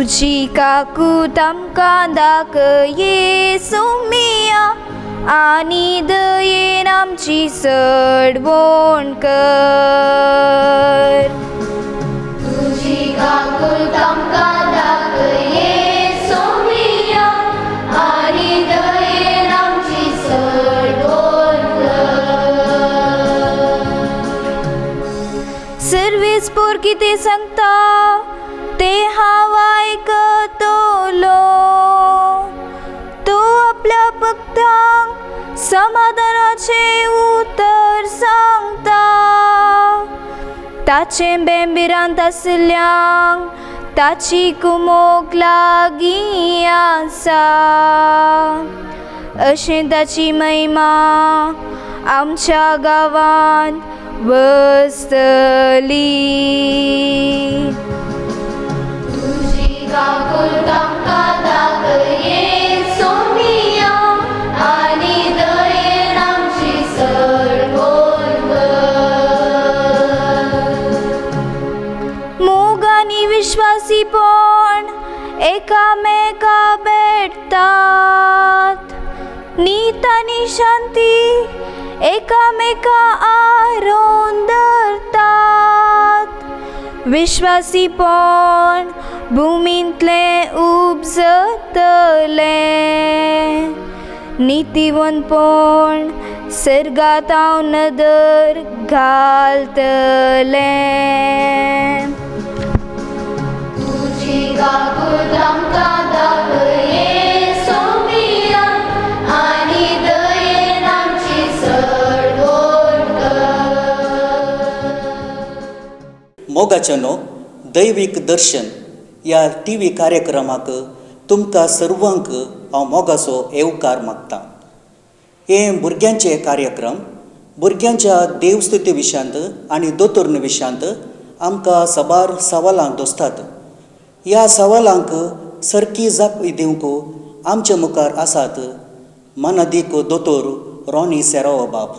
तुजी काकूत आमकां दाखय सोमिया आनी दयेन आमची सडवण कर. तुजी काकूत आमकां दाखय सोमिया आनी दयेन आमची सडवण कर. सर्वीस पोर कितें सांगता तें हांव आयकतलो. तूं आपल्या भक्तांक समाधानाचें उतर सांगता. ताचें बेंबिरांत आशिल्ल्यांक ताची कुमोक लागीं आसा. अशें ताची महिमा आमच्या गांवांत वसतली. तुजी काकूत आमकां दाखय सोमिया आनी दयेन आमची सडवण कर. मोग आनी विश्वासीपण एकामेका भेटतात. नीत आनी शांती एकामेका आरोवन धरतात. विश्वासीपण भुमींतलें उपजतलें. नितीवंतपण सर्गांत नदर घालतलें. तुजी काकूत आमकां दाखय सोमिया आनी दयेन आमची सडवण कर. मोगाच्यानो, दैवीक दर्शन ह्या टी व्ही कार्यक्रमाक तुमकां सर्वांक हांव मोगाचो येवकार मागता. हे भुरग्यांचे कार्यक्रम भुरग्यांच्या देवस्तुती विशयांत आनी दोतोर्न विशयांत आमकां साबार सवालां दोसतात. ह्या सवालांक सारकी जाप दिवंक आमचे मुखार आसात मानादीक दोतोर रॉनी सेरावो बाब.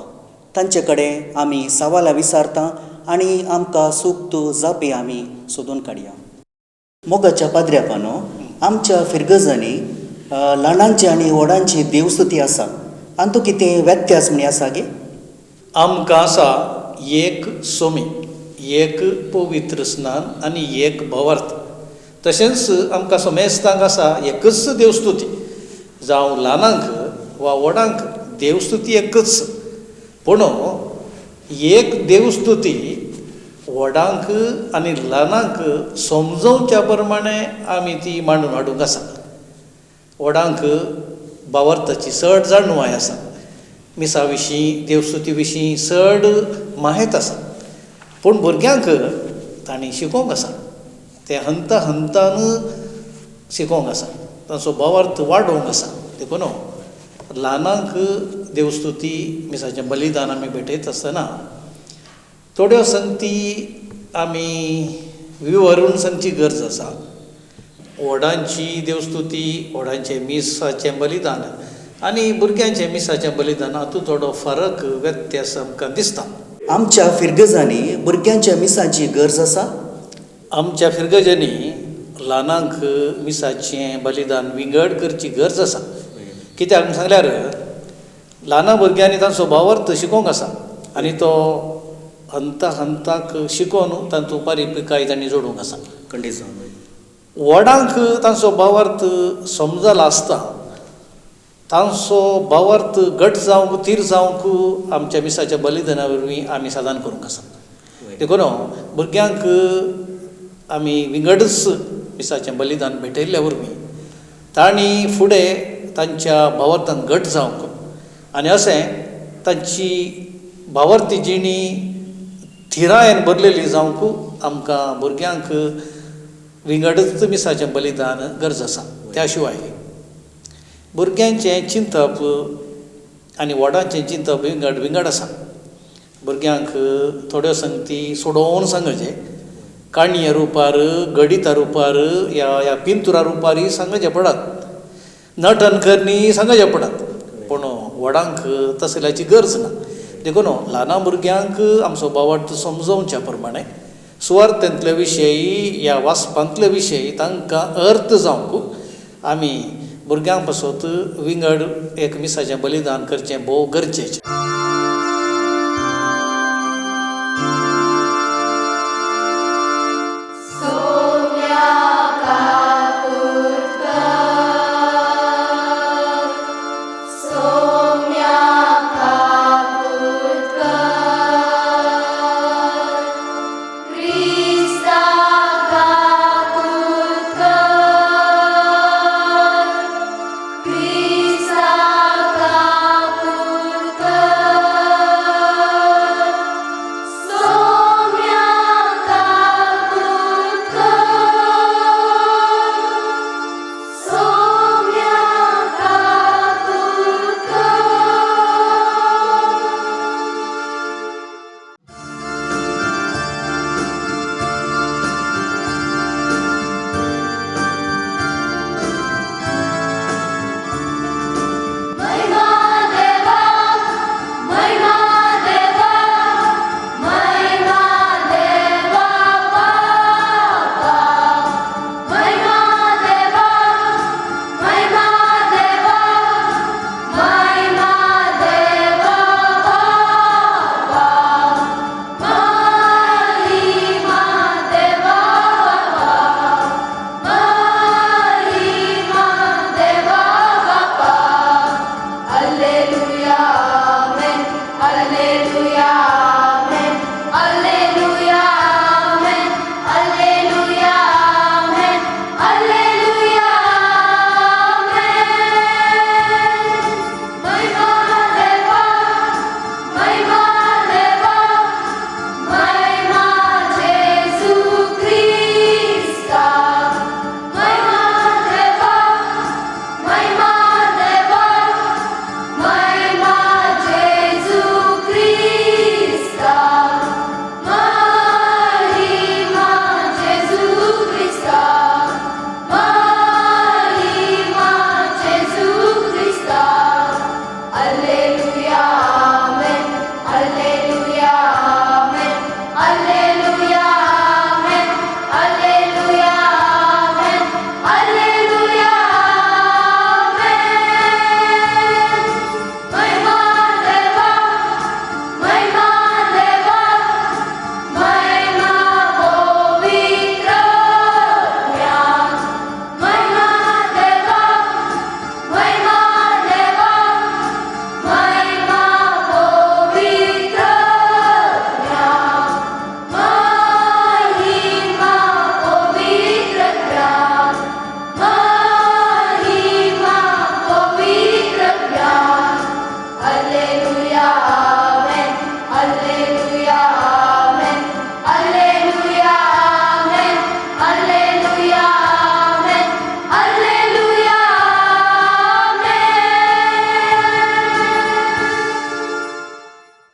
तांचे कडेन आमी सवालां विचारता आनी आमकां सुक्त जापी आमी सोदून काडया. मोगाच्या पाद्र्यापानो, आमच्या फिरगजांनी ल्हानांची आनी व्हडांची देवस्तुती आसा. आनी कितें व्यत्यास म्हणी आसा गे? आमकां आसा एक सोमी, एक पवित्र स्नान आनी एक भवार्थ. तशेंच आमकां समेस्तांक आसा एकच देवस्तुती. जावं ल्हानांक वा व्हडांक देवस्तुती एकच. पूण एक देवस्तुती व्हडांक आनी ल्हानांक समजोवच्या प्रमाणे आमी ती मांडून हाडूंक आसा. व्हडांक भावार्थाची चड जाणवाय आसा, मिसा विशीं देवस्तुती विशीं चड माहेत आसा. पूण भुरग्यांक तांणी शिकोवंक आसा, ते हंता हंतान शिकोवंक आसा, तांचो भावार्थ वाडोवंक आसा. देखून ल्हानांक देवस्तुती मिसाचें बलिदान आमी भेटयता आसतना थोड्यो संगती आमी विवरून सांगची गरज आसा. व्हडांची देवस्तुती, व्हडांचें मिसाचें बलिदान आनी भुरग्यांचें मिसाचें बलिदान हातूंत थोडो फरक व्यत्यास आमकां दिसता. आमच्या फिरगजांनी भुरग्यांच्या मिसाची गरज आसा. आमच्या फिरगजांनी ल्हानांक मिसाचें बलिदान विंगड करची गरज आसा. कित्याक म्हूण सांगल्यार ल्हाना भुरग्यांनी तांचो भावार्थ शिकोवंक आसा आनी तो हंता हंताक शिकोवन तांचो परिपिकाय तांणी जोडूंक आसा. खंडीत जावन व्हडांक तांचो भावार्थ समजला आसता, तांचो भावार्थ घट जावंक थीर जावंक आमच्या मिसाच्या बलिदाना वरवीं आमी साधन करूंक आसा. देखून भुरग्यांक आमी विंगडच मिसाचें बलिदान भेटयल्ल्या वरवीं तांणी फुडें तांच्या भावार्थान घट जावंक आनी अशें तांची भावार्थी जिणी थिरायेन भरलेली जावंक आमकां भुरग्यांक विंगडच मिसाचें बलिदान गरज आसा. त्या शिवाय भुरग्यांचें चिंतप आनी व्हडांचें चिंतप विंगड विंगड आसा. भुरग्यांक थोड्यो संगती सोडोवन सांगचें, काणये रुपार, गणिता रुपार ह्या ह्या पिंतुरा रुपारय सांगचें पडात, नटन करणी सांगचें पडात. पूण व्हडांक तसल्याची गरज ना. देखून ल्हाना भुरग्यांक आमचो भावार्थ समजोवच्या प्रमाणे सुवार्थेंतले विशय ह्या वाचपांतले विशय तांकां अर्थ जावंक आमी भुरग्यां पासत विंगड एक मिसाचें बलिदान करचें भोव गरजेचें.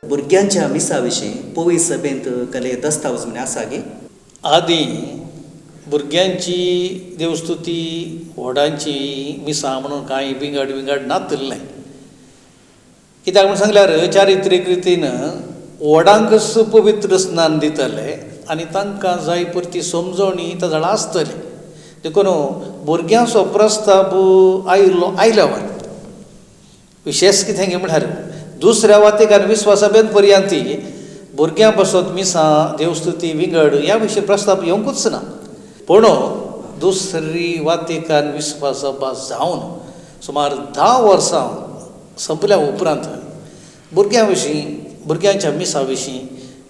भुरग्यांच्या मिसा विशीं पवी सभेंत कले दस्तावेज म्हण आसा गे? आदीं भुरग्यांची देवस्तुती व्हडांची मिसां म्हणून कांय विंगड विंगड नातिल्लें. कित्याक म्हूण सांगल्यार चारित्रीक रितीन व्हडांकच पवित्र स्नान दितले आनी तांकां जाय पुरती समजवणी ताजळ आसतली. देखून भुरग्यांचो प्रस्ताव आयलो आयल्या वर विशेश कितें गे म्हळ्यार दुसऱ्या वातीक आनी विस्वासा पर्यंत भुरग्यां पासत मिसां देवस्तुती विंगड ह्या विशीं प्रस्ताव येवंकूच ना. पूण दुसरी वातीकान विस्वासभा जावन सुमार 10 वर्सां सोंपल्या उपरांत भुरग्यां विशीं भुरग्यांच्या मिसां विशीं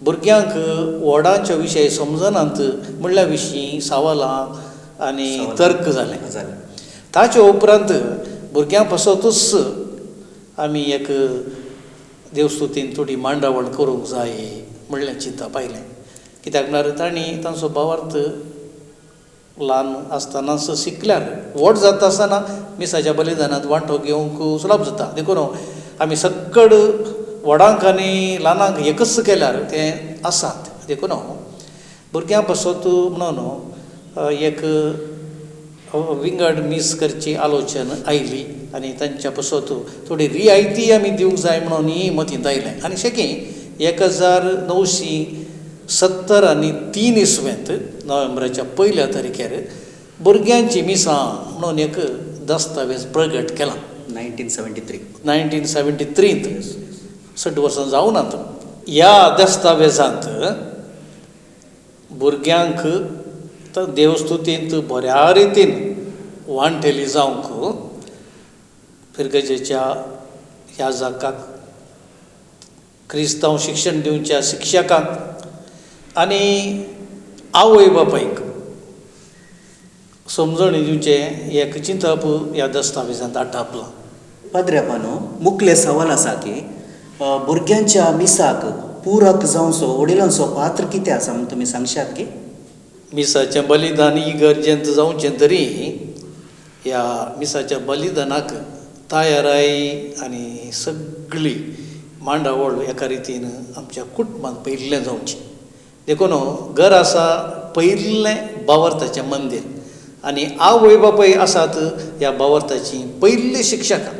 भुरग्यांक व्हडांच्या विशय समजनात म्हणल्या विशीं सवालां आनी तर्क जाले. ताचे उपरांत भुरग्यां पासतूच आमी एक देवस्तुतीन थोडी मांडावळ करूंक जाय म्हणलें चिंतप आयलें. कित्याक म्हळ्यार तांणी तांचो भावार्थ ल्हान आसतनाच शिकल्यार व्हड जाता आसतना मिसाच्या बलिदानांत वांटो घेवंक सुलभ जाता. देखून आमी सक्कड व्हडांक आनी ल्हानांक एकच केल्यार तें आसात. देखून भुरग्यां पासत म्हणून एक विंगड मीस करची आलोचन आयली आनी तांच्या पासत थोडी रियायती आमी दिवंक जाय म्हणून ही मतींत आयलें. आनी शेकी 1900 1973 इसवेंत नोव्हेंबराच्या पयल्या तारखेर भुरग्यांची मिसां म्हणून एक दस्तावेज प्रगट केला. 1973. 1973त, 60 वर्सां जावनात. ह्या दस्तावेजांत भुरग्यांक देवस्तुतींत बऱ्या रितीन वांटेली जावंक फिरगजेच्या ह्या जाकाक, क्रिस्तांव शिक्षण दिवच्या शिक्षकांक आनी आवय बापायक समजणी दिवचें एक चिंतप ह्या दस्तावेजांत आटापलां. पाद्र्यापानो, मुखलें सवाल आसा की भुरग्यांच्या मिसाक पुरक जावचो वडिलांचो पात्र कितें आसा म्हूण तुमी सांगशात की? मिसाचें बलिदान इगर्जेंत जावचें तरी ह्या मिसाच्या बलिदानाक तयाराय आनी सगळी मांडावळ एका रितीन आमच्या कुटुंबान पयिल्लें जावचें. देखून घर आसा पयिल्लें बावर्ताचें मंदीर आनी आवय बापूय आसात ह्या बावर्ताचीं पयिल्लीं शिक्षकां.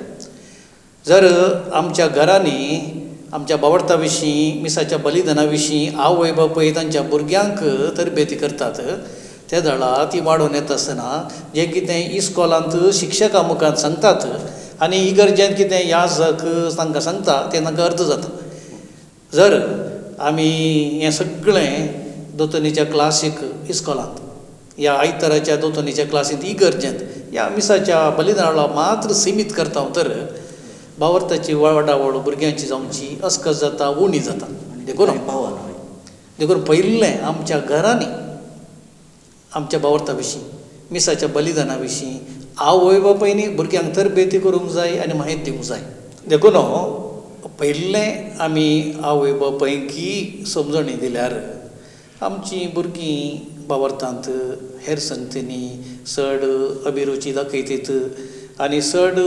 जर आमच्या घरांनी आमच्या बावर्ता विशीं, मिसाच्या बलिदाना विशीं आवय बापूय तांच्या भुरग्यांक तरबेती करतात ते दळा ती वाडोवन येता आसतना जें कितें इस्कॉलांत शिक्षकां मुखार सांगतात आनी इगर्जेंत कितें याजक तांकां सांगता तें तांकां अर्थ जाता. जर आमी हें सगळें दोतोनीच्या क्लासीक इस्कॉलांत ह्या आयताराच्या दोतोनीच्या क्लासींत इगर्जेंत ह्या मिसाच्या बलिदाना मात्र सिमीत करता तर बावर्ताची वाडावळ भुरग्यांची जावची अस्कस जाता, उणी जाता. देखून पावना. देखून पयिल्लें आमच्या घरांनी आमच्या बावर्ता विशीं, मिसाच्या बलिदाना विशीं आवय बापायनी भुरग्यांक तरबेती करूंक जाय आनी माहिती दिवंक जाय. देखून पयिल्लें आमी आवय बापायकी समजणी दिल्यार आमचीं भुरगीं बावर्तांत हेर संगतींनी चड अभिरुची दाखयतीत आनी चड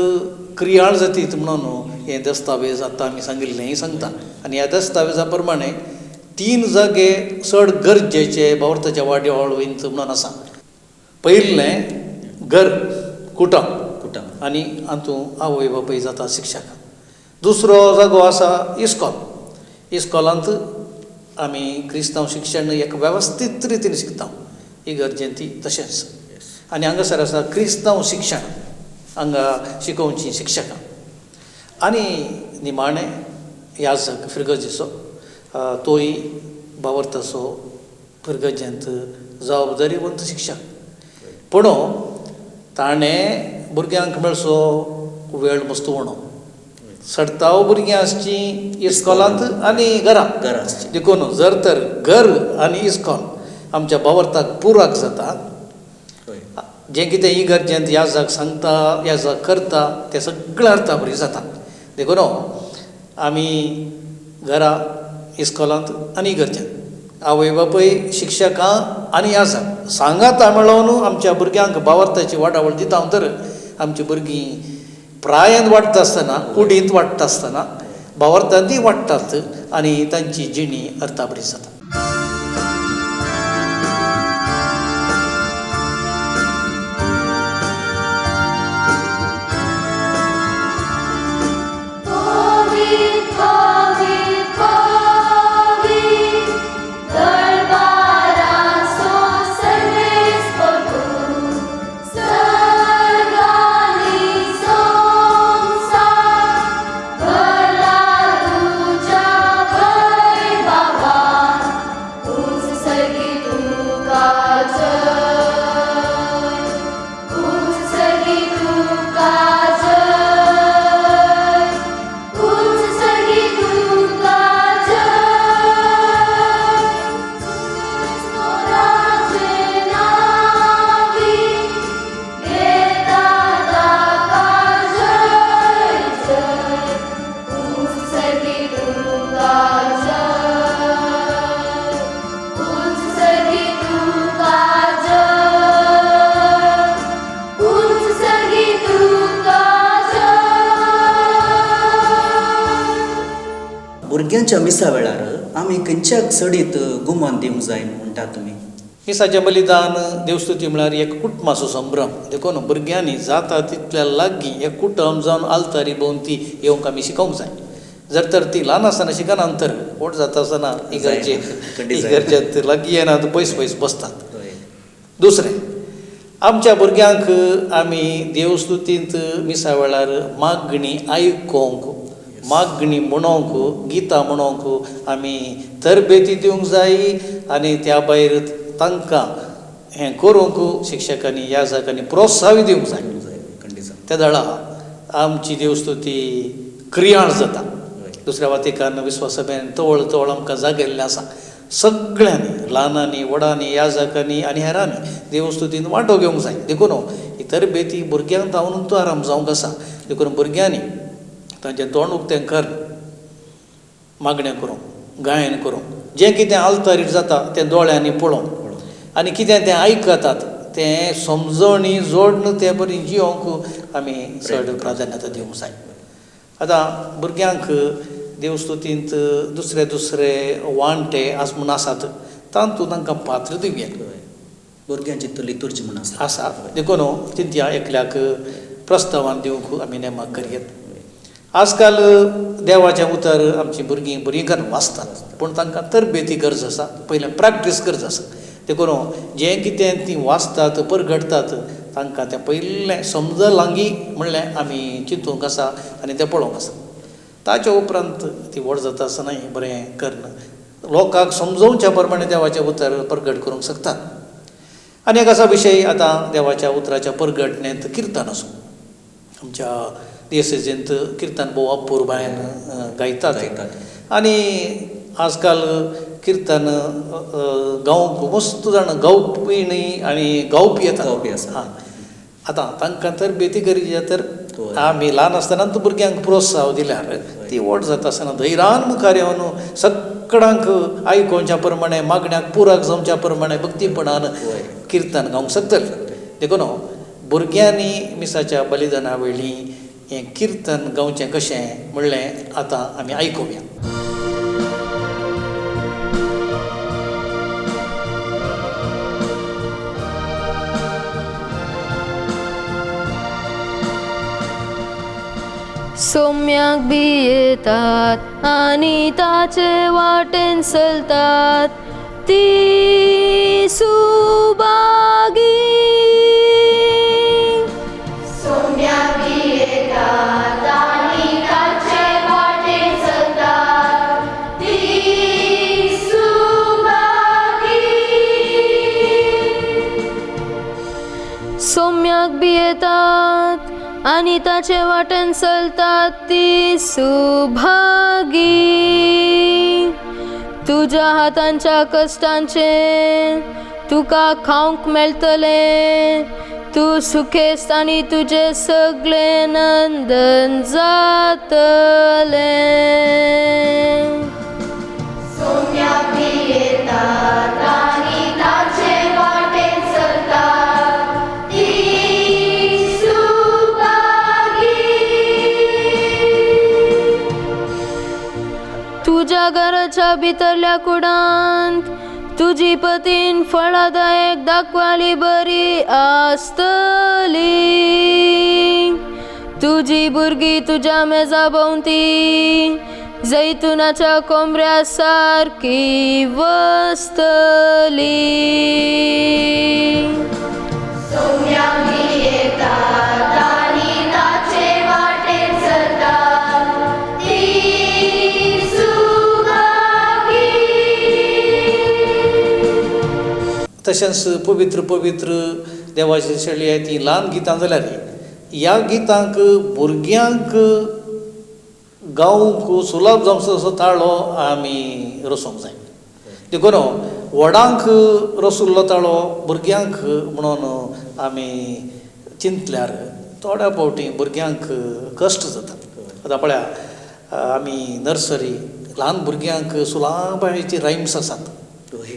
क्रियाळ जातीत म्हणून हें दस्तावेज आतां आमी सांगिल्लेंय सांगता. आनी ह्या दस्तावेजा प्रमाणे 3 जागे चड गरजेचे बावर्ताच्या वाड्यावळींत म्हणून आसा. पयिल्लें घर, कुटुंब आनी हातूंत आवय बापूय जाता शिक्षक. दुसरो जागो आसा इस्कॉल. इस्कॉलांत आमी क्रिस्तांव शिक्षण एक वेवस्थीत रितीन शिकता, इगर्जेंत तशेंच. आनी हांगासर आसा क्रिस्तांव शिक्षण, हांगा शिकोवचीं शिक्षकां. आनी निमाणें याजक फिरगर्जेचो तोय बावर्ताचो फिरगर्जेंत जबाबदारीवंत शिक्षक. पूण ताणें भुरग्यांक मेळचो वेळ मस्त उणो, सडताव भुरगीं आसचीं इस्कॉलांत आनी घरा. देखून जर तर घर आनी इस्कॉल आमच्या बावर्ताक पुराक जाता, जें कितें इगर्जेंत याजक सांगता, याजक करता तें सगळें अर्था बरी जाता. देखून आमी घरा, इस्कॉलांत आनी इगर्जेंत आवय बापूय, शिक्षकां आनी याजक सांगाता मेळोवन आमच्या भुरग्यांक बावर्ताची वाडावळ दिता तर आमची भुरगीं प्रायेन वाडटा आसतना, कुडींत वाडटा आसतना बावर्तांतूय वाडटात आनी तांची जिणी अर्थाबरी जाता. भुरग्यांच्या मिसा वेळार आमी खंयच्याक चडीत गुमान दिवंक जाय म्हणटा तुमी? मिसाचें बलिदान देवस्तुती म्हळ्यार एक कुटुंबाचो संभ्रम. देखून भुरग्यांनी जाता तितल्या लागीं एक कुटुंब जावन आल्तारी भोंवती येवंक आमी शिकोवंक जाय. जर तर ती ल्हान आसतना शिकना तर व्हड जाता आसतना इगर्जे इगर्जेंत लागीं येनात, पयस पयस बसतात. दुसरें, आमच्या भुरग्यांक आमी देवस्तुतींत मिसा वेळार मागणी आयकोंक, मागणी म्हणोंक, गितां म्हणोंक आमी तरबेती दिवंक जाय आनी त्या भायर तांकां हें करूंक शिक्षकांनी याजकांनी प्रोत्साहन दिवंक जाय. त्या वेळा आमची देवस्तुती क्रियाळ जाता. दुसऱ्या वातिकान विश्वासभेन तवळ तवळ आमकां जागयल्लें आसा. सगळ्यांनी, ल्हानांनी, व्हडांनी, याजकांनी आनी हेरांनी देवस्तुतीन वांटो घेवंक जाय. देखून ही तरबेती भुरग्यांक धांवन तो आराम जावंक आसा. देखून भुरग्यांनी तांचें तोंड उक्तें कर मागणें करूंक, गायन करूंक, जें कितें आल्तारीर जाता तें दोळ्यांनी पळोवंक आनी कितें तें आयकतात तें समजणी जोडून ते बरी जियोंक आमी चड प्राधान्यता दिवंक जाय. आतां भुरग्यांक देवस्तुतींत दुसरे दुसरे वांटे आस म्हूण आसात, तातूंत तांकां पात्र दिवया. भुरग्यांची तो लितुर्जी म्हूण आसा आसा. देखून चिंतया एकल्याक प्रस्तावान दिवंक आमी नेमाक करयेत. आजकाल देवाचें उतर आमचीं भुरगीं बरीं करून वाचतात, पूण तांकां तरबेती गरज आसा, पयलें प्रॅक्टीस गरज आसा. देखून जें कितें तीं वाचतात, परगटतात, तांकां तें पयलें समजलांगी म्हणलें आमी चिंतूंक आसा आनी तें पळोवंक आसा. ताच्या उपरांत ती व्हड जाता आसतनाय बरें करून लोकांक समजोवच्या प्रमाणे देवाचें उतर परगट करूंक शकतात. आनी एक आसा विशय आतां देवाच्या उतराच्या परगटणेंत किर्तन आसूं. आमच्या डिएसेजींत किर्तन भोव अपुरबायेन गायतात आनी आजकाल किर्तन गावंक मस्त जाण गावपी न्ही आनी गावपी येता. गावपी आसा. आतां तांकां तर बेती गरजे तर आमी ल्हान आसतना भुरग्यांक प्रोत्साहन दिल्यार ती व्हड जाता आसतना धैर्यान मुखार येवन सगळ्यांक आयकोवच्या प्रमाणे, मागण्याक पुरक जावच्या प्रमाणे भक्तीपणान किर्तन गावंक शकतले. देखून भुरग्यांनी मिसाच्या बलिदाना वेळी हें किर्तन गावचें कशें म्हणलें आतां आमी आयकुया. सोम्याक भियेतात आनी ताचे वाटेन चलतात ती सुभागी. सोम्याक भियेतात आनी ताचे वाटेन चलतात ती सुभागी. सोम्याक भियेतात आनी ताचे वाटेन चलतात ती सुभागी. तुज्या हातांच्या कश्टांचें तुका खावंक मेळटलें, तूं सुखेस्त आनी तुजें सगळें नंदन जातलें. सोम्याक भियेतात आनी ताचे वाटेन चलतात ती सुभागी. तुज्या घराच्या भितरल्या कुडांत तुजी पतीन फळादायक दाखवाली बरी आसतली. तुजी भुरगीं तुज्या मेजा भोंवती जैतुनाच्या कोंबऱ्या सारकी वसतली. सोम्याक भियेतात आनी ताचे वाटेन चलतात ती सुभागी. तशेंच पवित्र पवित्र देवाची शैली आहे ती ल्हान गितां जाल्यार ह्या गितांक भुरग्यांक गावंक सुलभ जावचो असो ताळो आमी रचोवंक जाय. देखून व्हडांक रशिल्लो ताळो भुरग्यांक म्हणून आमी चिंतल्यार थोड्या फावटी भुरग्यांक कश्ट जाता. आतां पळया आमी नर्सरी ल्हान भुरग्यांक सुलाबायेची रायम्स आसात,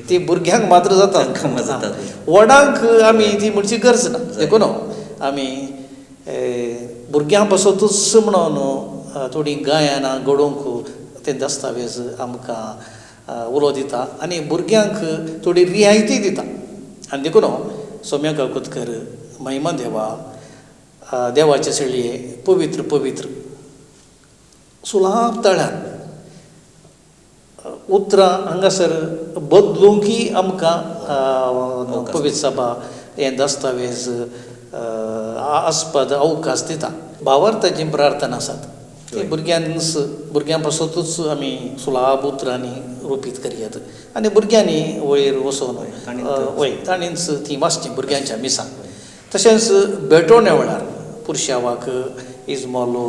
ती भुरग्यांक मात्र जातात, व्हडांक आमी ती म्हणची गरज ना. देखून आमी भुरग्यां पासतूच म्हणून थोडीं गायनां घडोवंक ते दस्तावेज आमकां उलो दिता आनी भुरग्यांक थोडी रियायती दिता. आनी देखून सोम्या काकोदकर महिमा देवा, देवाचे सळये, पवित्र पवित्र सुलाब तळ्यान उतरां हांगासर बदलूंकय आमकां पवित्र सभा हें दस्तावेज आस्पद अवकाश दिता. भावार्थाची प्रार्थना आसात ती भुरग्यांस भुरग्यां पासतूच आमी सुलाब उतरांनी रुपीत करयात आनी भुरग्यांनी वयर वचोन वय ताणीच ती वाचची भुरग्यांच्या मिसाक. तशेंच भेटवणे वेळार पुरशावाक इजमोलो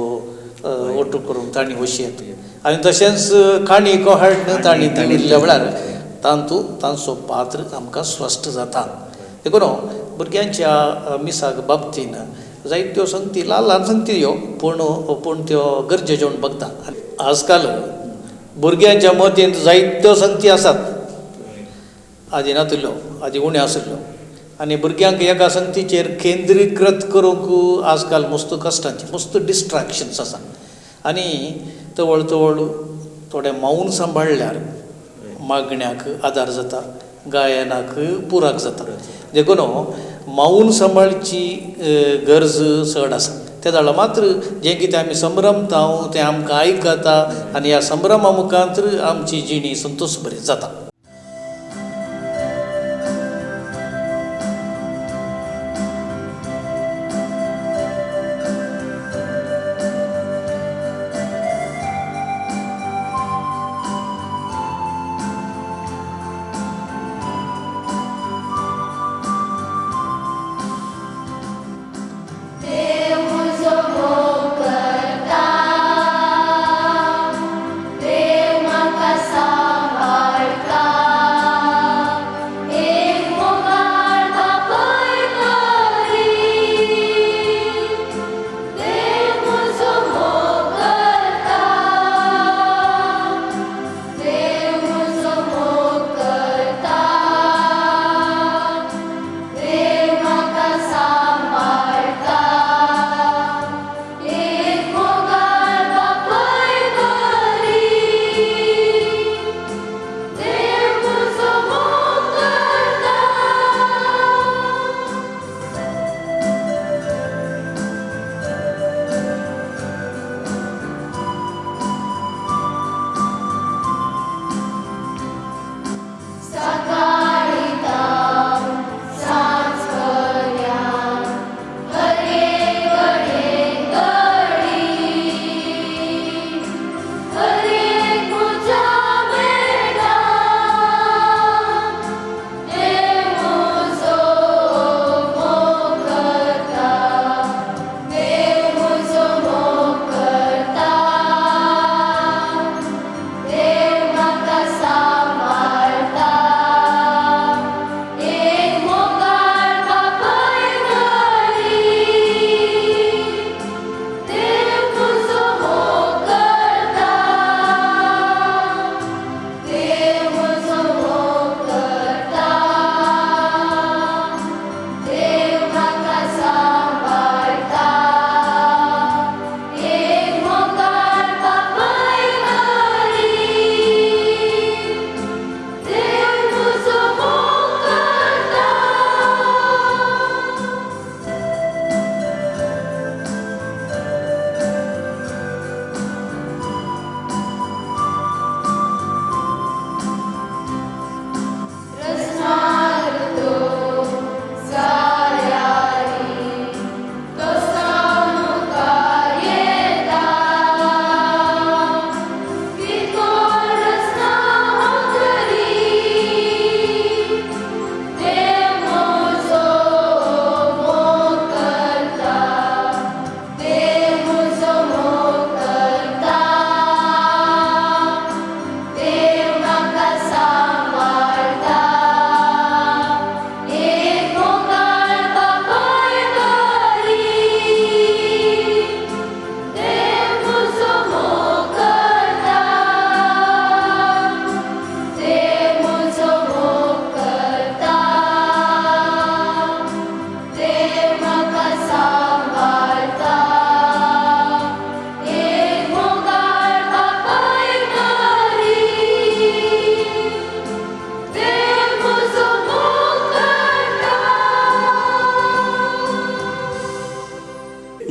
ओटू करून तांणी वशयेत आनी तशेंच काणी कोहाडन तांणी दिल्ल्या वेळार तातूंत तांचो पात्र आमकां स्पश्ट जाता. देखून भुरग्यांच्या मिसाक बाबतीन जायत्यो संगती ल्हान ल्हान संगती ह्यो पूण पूण त्यो गरजेच्यो म्हूण बगता. आजकाल भुरग्यांच्या मतींत जायत्यो संगती आसात, आदी नातिल्ल्यो, आदी उण्यो आशिल्ल्यो आनी भुरग्यांक एका संगतीचेर केंद्रीकृत करूंक आजकाल मस्त कश्टांचें मस्त डिस्ट्राक्शन्स आसा आनी तवळ तवळ थोडें मौन सांबाळ्ळ्यार मागण्याक आदार जाता, गायनाक पुराक जाता. देखून मौन सांबाळची गरज चड आसा. ते जाल्यार मात्र जें कितें आमी संभ्रमता तें आमकां आयकता आनी ह्या संभ्रमा मुखांत आमची जिणी संतोश बरी जाता. देव म्हाका सांबाळटा.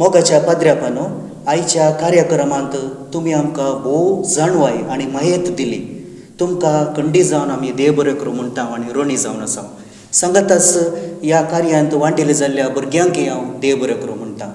मोगाच्या पाद्र्यापानो, आयच्या कार्यक्रमांत तुमी आमकां भोव जाणवाय आनी मायत दिली. तुमकां खंडी जावन आमी देव बरें करूं म्हणटा आनी ऋणी जावन आसा. सांगाताच ह्या कार्यांत वांटेले जाल्ल्या भुरग्यांकय हांव देव बरें करूं म्हणटा.